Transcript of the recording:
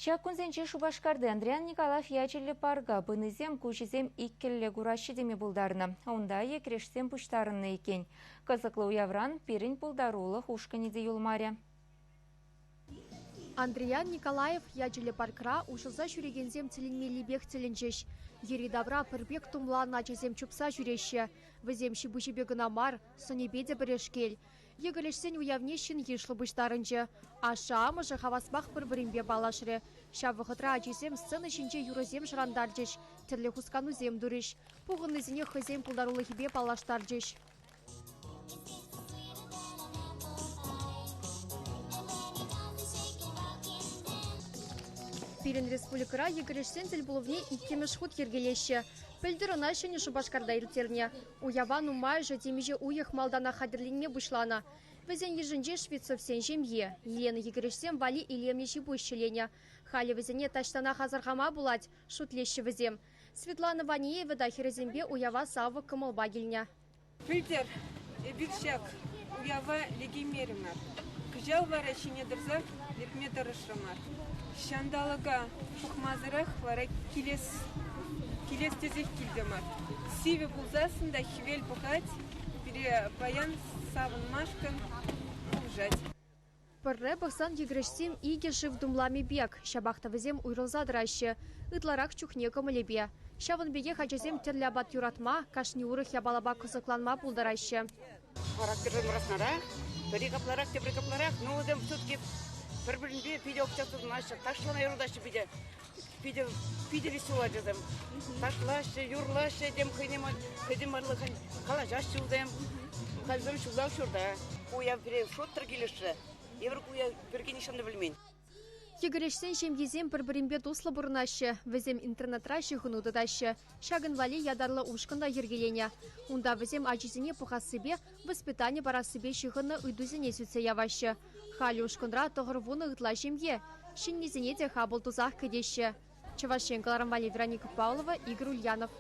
Ҫак кунсенче Шупашкарти Андриян Николаев ячӗллӗ парка пынисем куҫӗсем иккӗлле кураҫҫӗ теме пултарнӑ. Унта йӗкӗрешсем пуҫтарӑннӑ иккен. Кӑсӑклӑ уявран пирӗн пултарулӑх ушкӑнӗ те юлмарӗ. Андриян Николаев ячӗллӗ паркра уҫӑлса ҫӳрекенсем тӗлӗнмеллипех тӗлӗнчӗҫ. Йӗри-тавра пӗр пек тумланнӑ ачасем чупса ҫӳреҫҫӗ. Вӗсем ҫи-пуҫӗпе кӑна мар, сӑнӗпе те пӗрешкел. Йӗкӗлӗшсен уявне ҫын йышлӑ пуҫтарӑнчӗ. Ашшӗ-амӑшӗ хаваспах пӗр-пӗринпе паллашрӗ. Ҫав вӑхӑтра ачисем сцена ҫинче юрӑсем шӑрантарчӗҫ, тӗрлӗ хусканусем турӗҫ. Пухӑннисене хӑйсен пултарулӑхӗпе паллаштарчӗҫ. Пирӗн республикӑра йӗкӗрешсен тӗлпулӑвне иккӗмӗш хут йӗркелеҫҫӗ. Пӗлтӗр ӑна Ҫӗнӗ Шупашкарта ирттернӗ. Уява нумайӑшӗ темиҫе уйӑх малтанах хатӗрленме пуҫланӑ. Вӗсен йышӗнче Швецовсен ҫемйи. Елена йӗкӗрешсем валли илемлӗ ҫи-пуҫ ҫӗленӗ. Халӗ вӗсене таҫтанах асӑрхама пулать, шӳтлеҫҫӗ вӗсем. Светлана Ванеева та хӗрӗсемпе уява савӑк кӑмӑлпа килнӗ. Пӗлтӗр эпир ҫак уява лекеймерӗмӗр. Кӑҫал вара ҫине тӑрсах лекме тӑрӑшрӑмӑр. Ҫанталӑка пӑхмасӑрах вара килес, килес тесех килтӗмӗр. Сивӗ пулсассӑн та хӗвел пӑхать, пире паян савӑнмашкӑн пулӑшать. Пӗрре пӑхсан йӗкӗрешсем икӗ шыв тумламӗ пек, ҫапах та вӗсем уйрӑлса тӑраҫҫӗ. Ытларах чухне кӑмӑлӗпе. Ҫавӑн пекех ачасем тӗрлӗ апат юратма, кашни урӑх япалапа кӑсӑкланма пултараҫҫӗ. Характерсем раснарах, пӗри капларах, тепри капларах. Ну, вӗсем все-таки пӗр-пӗринпе питӗ общаться тытӑнаҫҫӗ, ташлама юратаҫҫӗ питӗ. Питӗ, питӗ веселый ачасем. Ташлаҫҫӗ, юрлаҫҫӗ, тем хӑйне хӑйсем марлӑхӑн калаҫаҫҫӗ вӗсем. Халь вӗсем ҫулталӑк ҫурта. Ку уяв пире шутсӑр килӗшрӗ. Эпир ку уяв пирки нихҫан та пӗлмен. Йӗкӗрешсен ҫемйисем пӗр-пӗринпе туслӑ пурӑнаҫҫӗ. Вӗсем интернетра ҫыхӑну тытаҫҫӗ. Ҫакӑн валли ятарлӑ ушкӑн та йӗркеленӗ. Унта вӗсем ачисене пӑхассипе, воспитани парассипе ҫыхӑннӑ ыйтусене сӳтсе яваҫҫӗ. Халӗ ушкӑнра 90 ытла ҫемье. Ҫӗннисене те хапӑл тусах кӗтеҫҫӗ. Чӑваш Ен кӑларӑм валли Вероника Павлова, Игорь Ульянов.